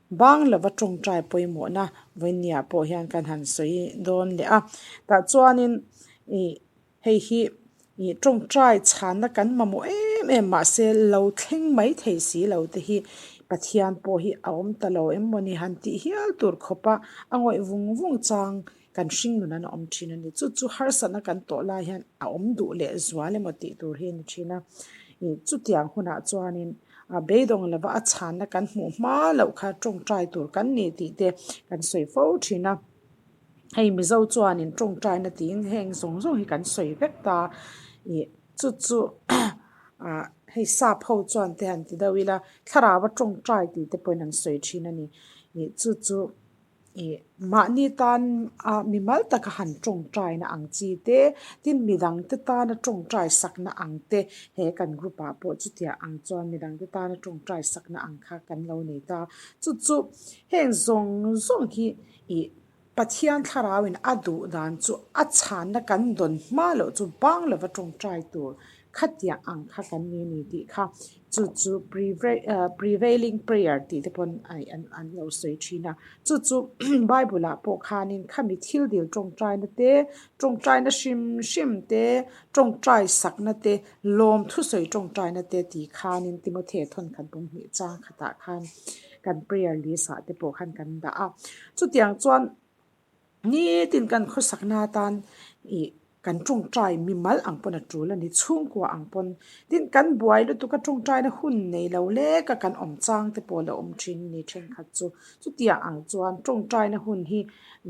Bang lova tawngtai pawimawhna vawinia pawh hian kan han sawi dawn leh a. Tah chuanin ih hei hi ih tawngtai chhanna kan mamawh em em mahse lo thleng mai thei si lo te hi Pathian pawh hi a awm ta lo em mawni han tih hial tur khawpa a ngawih vung vung chang kan hring nun an awm thin a ni. Chu chu harsatna kan tawh lai hian a awm duh leh zual emaw tih tur hi a ni thin a. Ih chutiang hunah chuanin a beidawng lova a chhanna kan hmuh hma loh kha tawngtai tur kan ni tih te kan sawi fo thin a. Hei Mizo chuanin tawngtaina tiin heng zawng zawng hi kan sawi vek ta. Ih chu chu ah hei sap ho chuan te han ti deuh ila thlarau a tawngtai tih te pawhin an sawi thin a ni. Ih chu chu. Ih mahni tan a mimal taka han tawngtaina ang chi te, tin midangte tana tawngtai sakna ang te, he kan group ah pawh chutiang ang chuan midangte tana tawngtai sakna ang kha kan lo nei ta. Chu chu heng zawng zawng hi ih Pathian thlarauin a duh dan chu a chhanna kan dawn hma loh chu bang lova tawngtai tur Khatiang ang kha kan ni a ni tih kha chu chu prevailing prayer tih te pawn an lo sawi thin a. Chu chu Bible ah pawh khanin khami thil dil tawngtaina te, tawngtaina hrim hrim te, tawngtai sakna te, lawm thusawi tawngtaina te tih khanin Timothy thawnkhat bawmhnih chang khatah khan kan prayer list ah te pawh khan kan dah a. Chutiang chuan Nitin kan khawsakna atan ih kan tawngtai mimal ang pawn a tul a ni, chhungkua ang pawn. Tin, kan buai lutuk a tawngtaina hun nei lo lek a kan awm chang te pawh a la awm thin a ni thenkhat chu. Chutiang ang chuan tawngtaina hun hi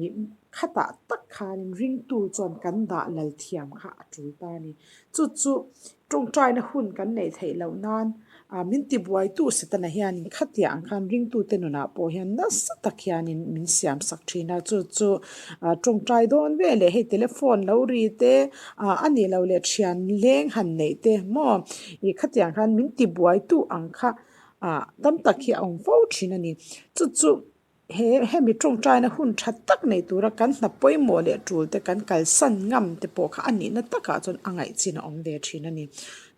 ih khatah tak khanin ringtu chuan kan dah lal thiam kha a tul ta a ni. Chu chu tawngtaina hun kan neih theih loh nan ah min tibuaitu Setana hianin khatiah ang khan ringtute nunah pawh hian nasa tak hianin min siam sak thin a, chu chu ah tawngtai dawn ve leh hei telephone lo ri te ah a nih loh leh thian leng han neih te maw ih khatiang khan min tibuaitu ang kha ah tam tak hi a awm fo thin a ni. Chu chu. He hemi tawngtaina hun tha tak nei tura kan hna pawimawh leh tul te kan kalsan ngam te pawh kha a nihna takah chuan a ngaih chin a awm ve thin a ni.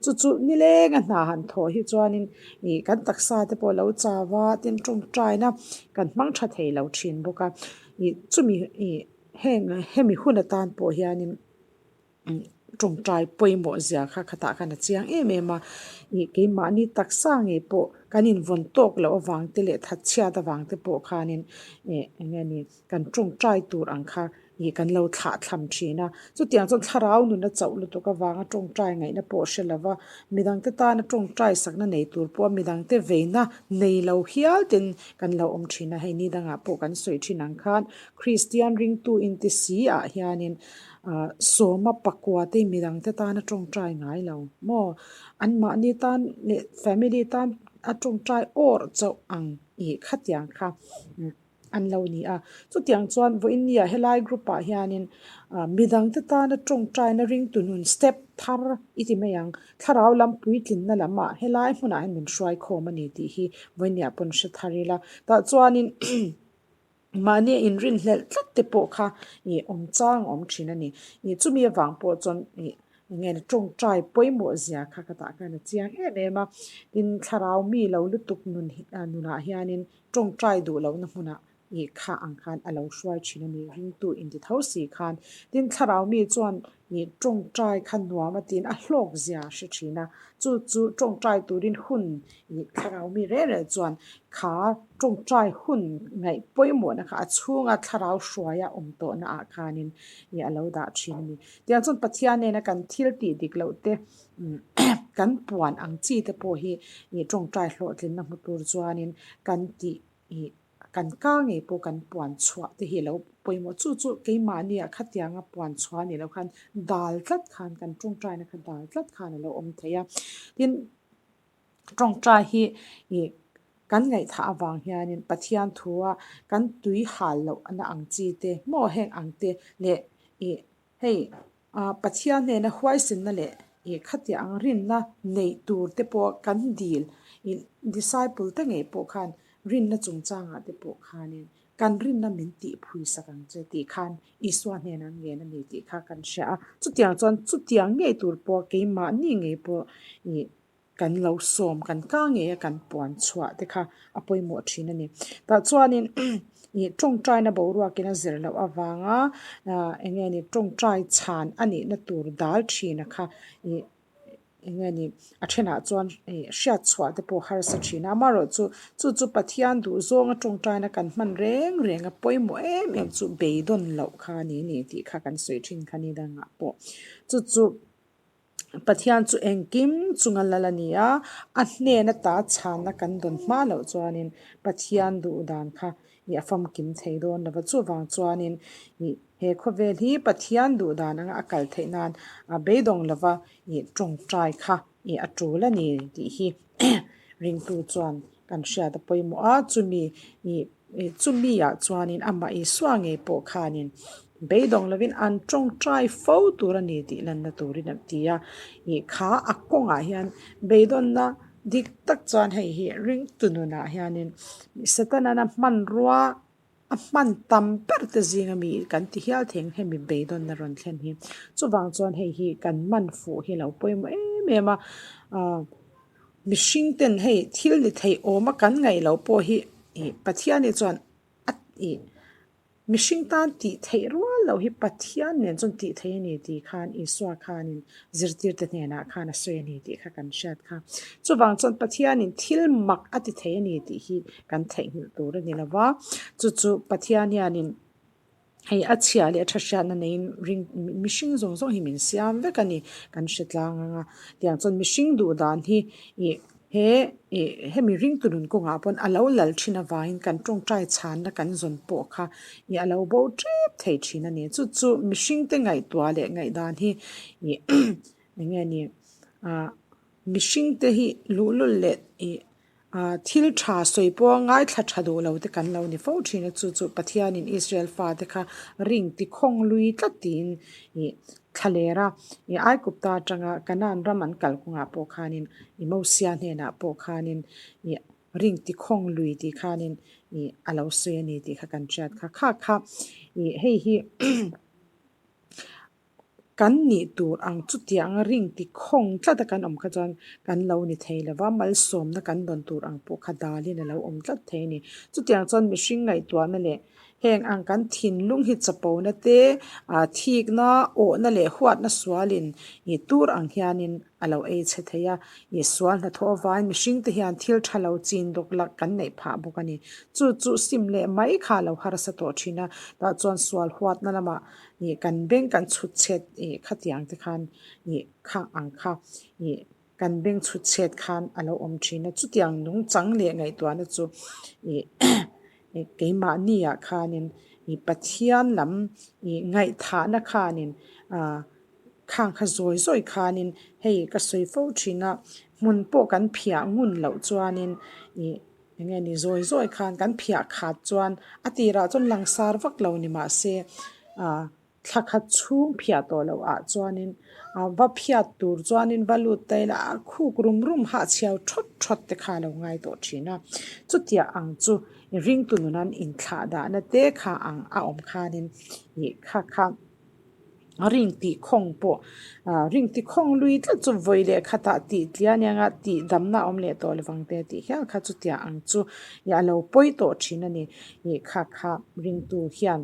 Chu chu nilenga hna han thawh hi chuanin ih kan taksa te pawh lo chau a, tin tawngtaina kan hmang tha thei lo thin bawk a. Ih chumi ih heng hemi hun atan pawh hianin. Tawngtai pawimawh zia kha khatah khan a chiang em em a, ih keimahni taksa ngei pawh kan invawn tawk loh avang te leh thatchhiat avang te pawh khanin ih eng nge ni kan tawngtai tur ang kha ih kan lo thlah thlam thin a. Chutiang chuan thlarau nuna chauh lutuk avanga tawngtai ngaihna pawh hre lova, midangte tana tawngtai sakna nei tur pawh midangte veina nei lo hial ten kan lo awm thin a, hei ni dangah pawh kan sawi thin ang khan Kristian ringtu inti si ah hianin Sawma pakua te midangte tan a tawngtai ngai lo maw? Anmahni tan leh family tan a tawngtai awrh chauh ang ih khatiang kha an lo ni a. Chutiang chuan vawiinnia helai group ah hianin midangte tana tawngtaina ringtu nun step thar i ti mai ang. Thlarau lam puitlinna lamah helai hmunah hian min hruai khawm a ni tih hi vawiinnia pawn hre thar ila. Tah chuanin Mahni a inrinhlelh tlat te pawh kha ih awm chang a awm thin a ni. Ih chumi avang pawh chuan ih eng nge ni tawngtai pawimawh zia kha ka tah khan a chiang em em a. Tin, thlarau mi lo lutuk nun nunah hianin tawngtai duh lohna hmunah ih kha ang khan a lo hruai thin a ni. Ringtu inti tho si khan. Tin, thlarau mi chuan Ih tawngtai kha nuam a tiin a hlawk zia a hre thin a, chu chu tawngtai turin hun ih thlarau mi reng reng chuan kha tawngtai hun ngaih pawimawhna kha a chhunga thlarau hruaia awm tawhna ah khanin ih a lo dah thin a ni. Tiang chuan Pathian nena kan thil tih dik loh te kan puan ang chi te pawh hi ih tawngtai hlawhtlinna hmu tur chuanin kan tih ih kan ka ngei pawh kan puan chhuah te hi a lo pawimawh. Chu chu keimahnia khatianga puan chhuah a nih loh khan dal tlat khan kan tawngtaina kha dal tlat khan a lo awm thei a. Tin, tawngtai hi ih kan ngaihthah avang hianin Pathian thua kan tui hal lohna ang chi te maw heng ang te leh ih hei ah Pathian hnena huaisinna leh ih khatiang ang rinna neih tur te pawh kan dil ih disciple te ngei pawh khan rinna chungchangah te pawh khanin kan rinna min tih phui sak ang che tih khan Isua hnena ngen a ni tih kha kan hria a. Chutiang chuan chutiang ngei tur pawh keimahni ngei pawh ih. kan lo sawm kan ka ngei a kan puan chhuah te kha a pawimawh thin a ni. Tah chuanin ih tawngtaina boruakin a zir loh avanga eng nge ni tawngtai chhan a nihna tur dal thina kha ih eng nge ni a thenah chuan ih hriat chhuah te pawh harsa thin a amaherawh chu chu chu Pathian duh zawnga tawngtaina kan hman reng reng a pawimawh em em chu beidawn loh kha a ni a ni tih kha kan sawi thin kha ni dangah pawh chu chu. Pathian chu engkim chunga lal a ni a, a hnena ta chhanna kan dawn hma loh chuanin Pathian duh dan kha ih a famkim thei dawn lo va, chuvang chuanin ih he khawvel hi Pathian duh dan anga a kal theih nan a beidawng lo va ih tawngtai kha ih a tul a ni tih hi ringtu chuan kan hriat a pawimawh a, chumi ih chumi ah chuanin amah Isua ngei pawh khanin beidawng lovin an tawngtai fo tur a ni tih lanna turin a ti a, ih kha a kawngah hian beidawnna dik tak chuan hei hi ringtu nunah hianin Setana hmanrua A hman tam ber te zinga mi kan ti hial thei ang hemi beidawnna rawn thlen hi. Chuvang chuan hei hi kan man fuh hi a lo pawimawh em em a, aah mihring ten hei thil ni thei awma kan ngaih loh pawh hi ih Pathian hi chuan a ih mihring tan tih theih rual loh hi Pathian nen chuan tih theih a ni tih khan Isua khanin zirtirte hnenah khan a sawi a ni tih kha kan hriat kha. Chuvang chuan Pathianin thil mak a ti thei a ni tih hi kan theihnghilh tur a ni lo va, chu chu Pathian hianin hei a chhia leh a tha hriatna neiin ring mihring zawng zawng hi min siam vek a ni kan hre tlang ang a. Tiang chuan mihring duh dan hi ih he ih hemi ringtu nun kawngah pawn a lo lal thin avangin kan tawngtai chhanna kan zawn pawh kha ih a lo bo tep thei thin a ni. Chu chu mihringte ngaihtuah leh ngaihdan hi ih eng nge ni ah mihringte hi luhlul leh ih Ah thil tha sawi pawh ngaithla tha duh lo te kan lo ni fo thin a, chu chu Pathianin Israel fate kha ring ti khawng lui tlat tiin ih thla ler a, ih Aigupta atanga Kanaan ram an kal kawngah pawh khanin ih Mosia hnenah pawh khanin ih ring ti khawng lui tih khanin ih a lo sawi a ni tih kha kan hriat kha. Kha kha ih hei hi Kan nih tur ang chutianga ring ti khawng tlat a kan awm kha chuan kan lo ni thei lo va, malsawmna kan dawn tur ang pawh kha dalin a lo awm tlat thei a ni. Chutiang chuan mihring ngaihtuahna leh heng ang kan thinlung hi chapona te, thikna, awhna leh huatna sualin ih tur ang hianin a lo ei chhe thei a, ih sual hnathawh avangin mihringte hian thil tha lo chin dawk lak kan neih phah bawk a ni. Chu chu sim leh mai kha a lo harsa tawh thin a, tah chuan sual huatna lamah ih kan beng kan chhut chhet ih khatiang te khan ih kha ang kha ih kan beng chhut chhet khan a lo awm thin a chutiang nungchang leh ngaihtuahna chu ih keimahni ah khanin ih Pathian lam ih ngaihthahna khanin ah khang kha zawi zawi khanin hei ka sawi fo thin a hmun pawh kan phiah ngun loh chuanin ih. Eng nge ni zawi zawi khan kan phiah khat chuan a tirah chuan langsar vak lo ni mah se ah thla khat chhung phiah tawh loh ah chuanin ah va phiat tur chuanin va lut ta ila a khuk rum rum hahchhiau thawt thawt te kha a lo ngai tawh thin a, chutiah ang chu ringtu nunan inthlah dahna te kha ang a awm khanin ih kha kha. Ring tih khawng pawh ah ring ti khawng lui tlat chu vawi leh khatah tih tliah ania nga tih damna a awm leh tawh lovang te tih hial kha chutiang ang chu ih a lo pawi tawh thin a ni ih kha kha ringtu hian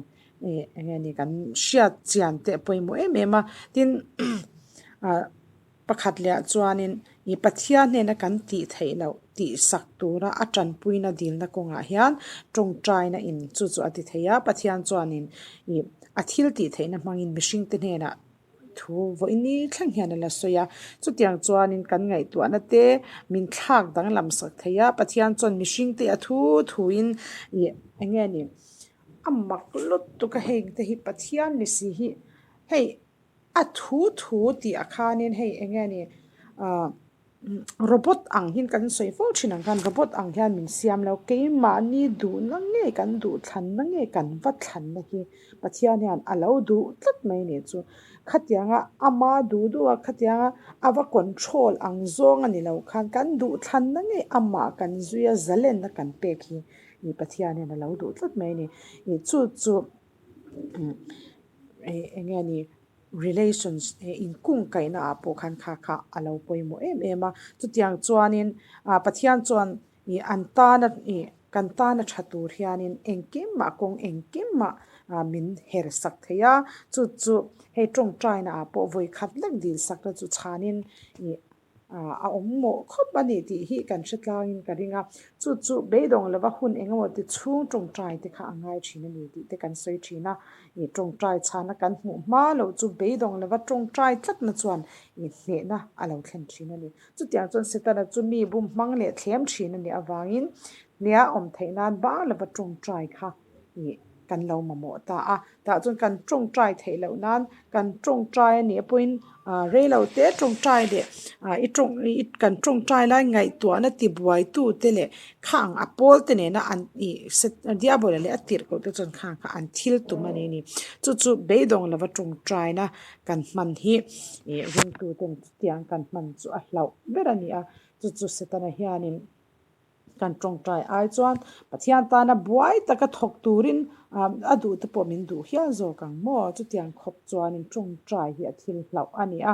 ih eng nge ni kan hriat chian te a pawimawh em em a tin ah pakhat leh ah chuanin ih Pathian hnena kan tih theih loh tih sak tura a tanpuina dilna kawngah hian tawngtaina in chu chu a ti thei a Pathian chuanin ih a thil tih theihna hmangin mihringte hnenah thu vawiin thleng hian a la sawi a chutiang chuanin kan ngaihtuahna te min thlak danglam sak thei a Pathian chuan mihringte a thu thuin ih eng nge ni a mak lutuk a heng te hi Pathian ni si hi hei. A thu thu tih ah khanin hei eng nge ni ah robot ang hian kan sawi fo thin ang khan robot ang hian min siam lo keimahni duhna nge kan duh thlanna nge kan va thlanna hi Pathian hian a lo duh tlat mai a nih chu khatianga ama duh duh a khatianga a va control ang zawng a ni lo khan kan duh thlanna nge amah kan zui a zalenna kan pek hi Pathian hian a lo duh tlat mai a ni ih chu chu. Eng nge ni? Relations inkungkaihna ah pawh khan kha kha a lo pawimawh em em a. Chutiang chuanin Pathian chuan ih an tana ih kan tana tha tur hianin engkim mah kawng engkim mah min her sak thei a. Chu chu hei tawngtaina ah pawh vawi khat lek dil sakna chu chhanin ih a awm mawh khawp a ni tih hi kan hre tlangin ka ring a. Chu chu beidawng lova hun eng emaw ti chhung tawngtai te kha a ngai thin a ni tih te kan sawi thin a. Ih tawngtai chhana kan hmuh hma loh chu beidawng lova tawngtai tlatna chuan ih hnehna a lo thlen thin a ni. Chutiang chuan Setana chu mi bum hmang leh thlem thin a nih avangin hnia awm theih nan bang lova tawngtai kha ih kan lo mamawh ta a. Tah chuan kan tawngtai theih loh nan kan tawngtai a nih pawhin ah rei lo te tawngtai leh ah i tawng i kan tawngtai lai ngaihtuahna tibuai tu te leh khang a pawl te nena an ih diabawla leh a tirh koh te chuan khang kha an thil tum a ni a ni. Chu chu beidawng lova tawngtaina kan hman hi ih ringtu ten chutiang kan hman chu a hlauh ber a ni a, chu chu Setana hianin kan tawngtai ai chuan Pathian tana buai taka thawk turin a duh te pawh min duh hial zawk ang maw? Chutiang khawp chuanin tawngtai hi a thil hlauh a ni a,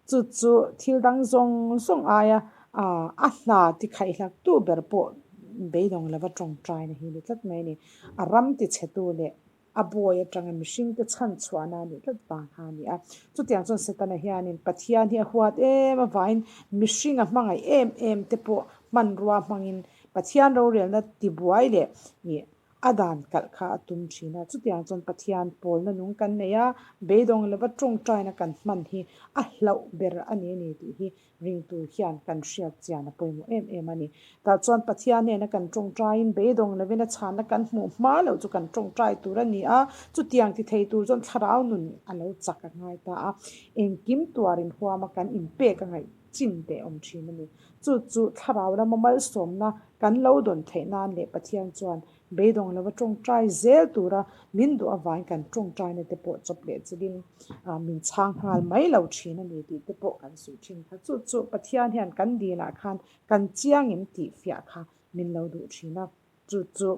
chu chu thil dang zawng zawng aia a hna ti khaihlak tu ber pawh beidawng lova tawngtaina hi ni tlat mai a ni. A ram ti chhe tu leh A bawi atanga mihringte chhan chhuahna a nih tlat vang kha a ni a. Chutiang chuan Setana hianin Pathian hi a huat em avangin mihring a hmangaih em em te pawh hmanrua hmangin Pathian rorelna tibuai leh ih a dan kalh kha a tum thin a. Chutiang chuan Pathian pawlna nung kan nei a, beidawng lova tawngtaina kan hman hi a hlauh ber a ni a ni tih hi Ringtu hian kan hriat chian a pawimawh em em a ni. Tah chuan Pathian nena kan tawngtaiin beidawng lovin a chhanna kan hmuh hma loh chu kan tawngtai tur a ni a, chutiang ti thei tur chuan thlarau nun a lo chak a ngai ta a, engkim tuarin huama kan inpek a ngaih chin teh awm thin a ni. Chu chu thlarau lama malsawmna kan lo dawn theih nan leh Pathian chuan Beidawng lova tawngtai zel tura min duh avangin kan tawngtaina te pawh chawp leh chilhin min chhang nghal mai lo thin a ni tih te pawh kan sawi thin kha. Chu chu Pathian hian kan dilah khan kan chiangin tih fiah kha min lo duh thin a. Chu chu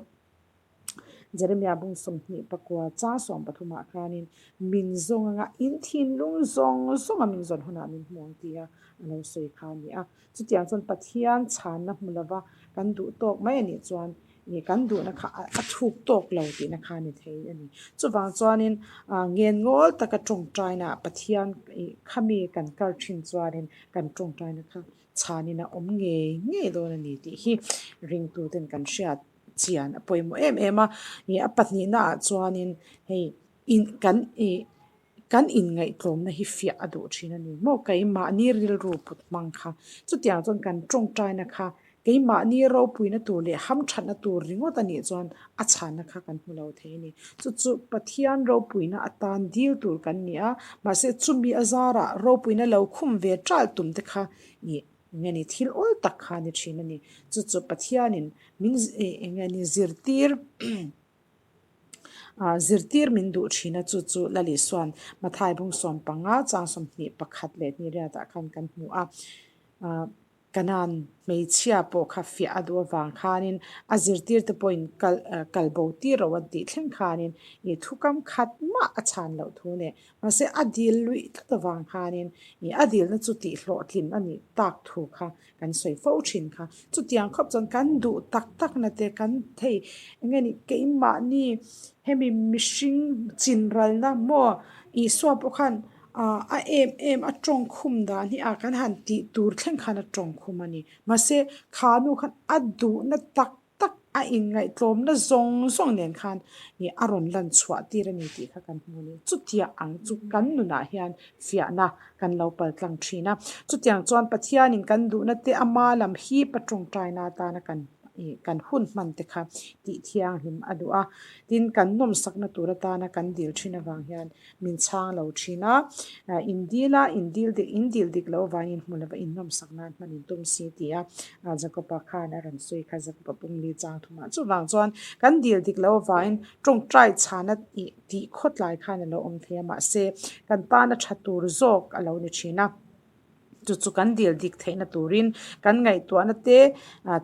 Jeremiah bung 24 chang 13 khanin min zawng anga in thinlung zawng zawnga min zawn hunah min hmu ang tia a lo sawi kha a ni a. Chutiang chuan Pathian chhanna hmu lova kan duh tawk mai a nih chuan ih kan duhna kha a thuk tawk lo tihna kha a ni thei a ni. Chuvang chuanin ah ngengawl taka tawngtaina Pathian ih khami kan kal thin chuanin kan tawngtaina kha chhanin a awm ngei ngei dawn a ni tih hi ringtuten kan hriat chian a pawimawh em em a. Ih a pahnihna ah chuanin hei in kan ih Kan inngaihtlawmna hi fiah a duh thin a ni maw? Keimahni rilru put hmang kha. Chutiang chuan kan tawngtaina kha keimahni ropuina tur leh hamthatna tur ringawt a nih chuan a chhanna kha kan hmu lo thei a ni. Chu chu Pathian ropuina atan dil tur kan ni a, mahse chumi a zarah ropuina lo khum ve ṭalh tum te kha ih eng nge ni thil awl tak kha a ni thin a ni. Chu chu Pathianin min eng nge ni zirtir. Zirtir min duh thin a, chu chu Lali Suan Mathai bung 15 chang 21 leh hnih riatah khan kan hmu a. Kanan hmeichhia pawh kha fiah a duh avang khanin a zirtirte pawhin kal kal bo tir ro an tih thleng khanin ih thukam khat mah a chhan loh thu leh mahse a dil luih tlat avang khanin ih a dilna chu tih hlawhtlin a nih tak thu kha Kan sawi fo thin kha. Chutiang khawp chuan kan duh tak tak na te kan thei eng nge ni keimahni hemi mihring chinralna maw Isua pawh khan ah a em em a tawngkhum dan hi a kan han tih tur thleng khan a tawngkhum a ni. Mahse kha nu khan a duhna tak tak a inngaihtlawmna zawng zawng nen khan ih a rawn lan chhuah tir a ni tih kha kan hmu a ni. Chutiang ang chu kan nunah hian fiahna kan lo pal tlang thin a. Chutiang chuan Pathianin kan duhna te ama lam hip a tawngtaina atana kan ih kan hun hman te kha tih thianghlim a duh a. Tin, kan nawmsakna tur atana kan dil thin avang hian min chhang lo thin a, in dil a, in dil dik, in dil dik loh avangin hmu lova in nawmsak nan hman in tum si ti a, Jakoba khan a rawn sawi kha Jakoba pumli chang thumah chuvang chuan kan dil dik loh avangin tawngtai chhana ih tih khawtlai khan a lo awm thei a, mahse kan tana tha tur zawk a lo ni thin a. Chu chu kan dil dik theihna turin kan ngaihtuahna te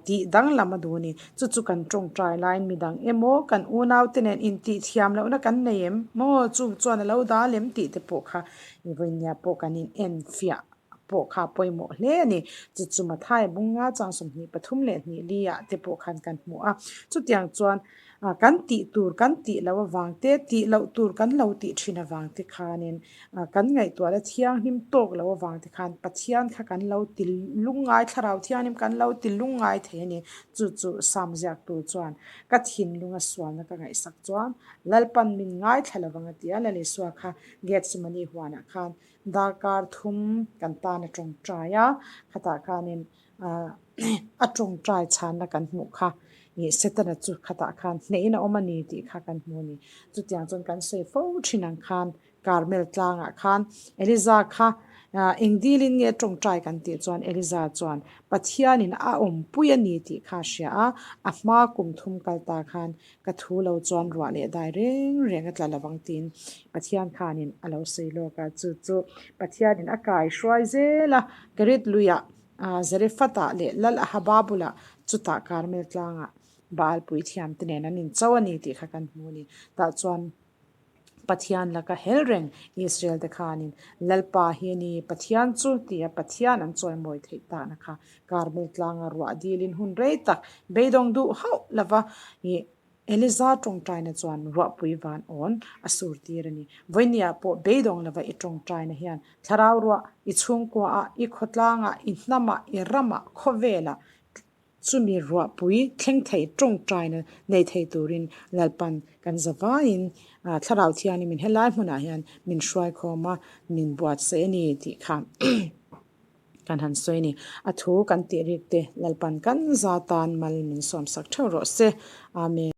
tih danglam a duh a ni. Chu chu kan tawngtai laiin midang emaw kan unaute nen intihthiam lohna kan nei em maw? Chung chuan a lo dal em tih te pawh kha vawinia pawh kan in enfiah pawh kha a pawimawh hle a ni. Chu chu Mathaia bunga chang 23 leh hnih li ah te pawh khan kan hmu a. Chutiang chuan kan tih tur kan tih loh avang te, tih loh tur kan lo tih thin avang te khanin kan ngaihtuahna thianghlim tawk loh avang te khan Pathian kha kan lo ti lungngai, Thlarau Thianghlim kan lo ti lungngai thei a ni. Chu chu Sam ziaktu chuan ka thinlunga sualna ka ngaihsak chuan Lalpan min ngaithla lovang a ti a, Lalisua kha Gethsemane huanah khan darkar thum kan tan a tawngtai a, khatah khanin a tawngtai chhanna kan hmuh kha ih Setana chu khatah khan hnehin a awm a ni tih kha kan hmu a ni. Chutiang chuan kan sawi fo thin ang khan Karmel tlangah khan Eliza kha eng dilin nge tawngtai kan tih chuan Eliza chuan Pathianin a awmpui a ni tih kha a hria a, a hma kum thum kal ta khan Ka thu lo chuan ruah leh dai reng reng a tla lo ang tiin Pathian khanin a lo sawi lawk a, chu chu Pathianin a kai hruai zel a, Kerit luiah Zarephath-ah leh Lal Ahaba bulah chutah Karmel tlangah Baal puithiamte nen an incho a ni tih kha kan hmu a ni. Tah chuan Pathian laka hel reng Israel te khanin Lalpa hi a ni, Pathian chu tia Pathian an chawimawi theih tahna kha Karmel tlanga ruah dilin hun rei tak beidawng duh hauh lova ih Eliza tawngtaina chuan ruahpui van awn a sur tir a ni. Vawinia pawh beidawng lova i tawngtaina hian thlarau ruah i chhungkuaah, i khawtlangah, i hnamah, i ramah, khawvelah Chumi ruahpui thleng thei tawngtaina nei thei turin Lalpan kan zavaiin Thlarau Thianghlim in helai hmunah hian min hruaikhawm a, min buatsaih a ni tih kha kan han sawi a ni. A thu kan tih rik te Lalpan kan za tan mal min sawmsak theuh rawh se. Amen.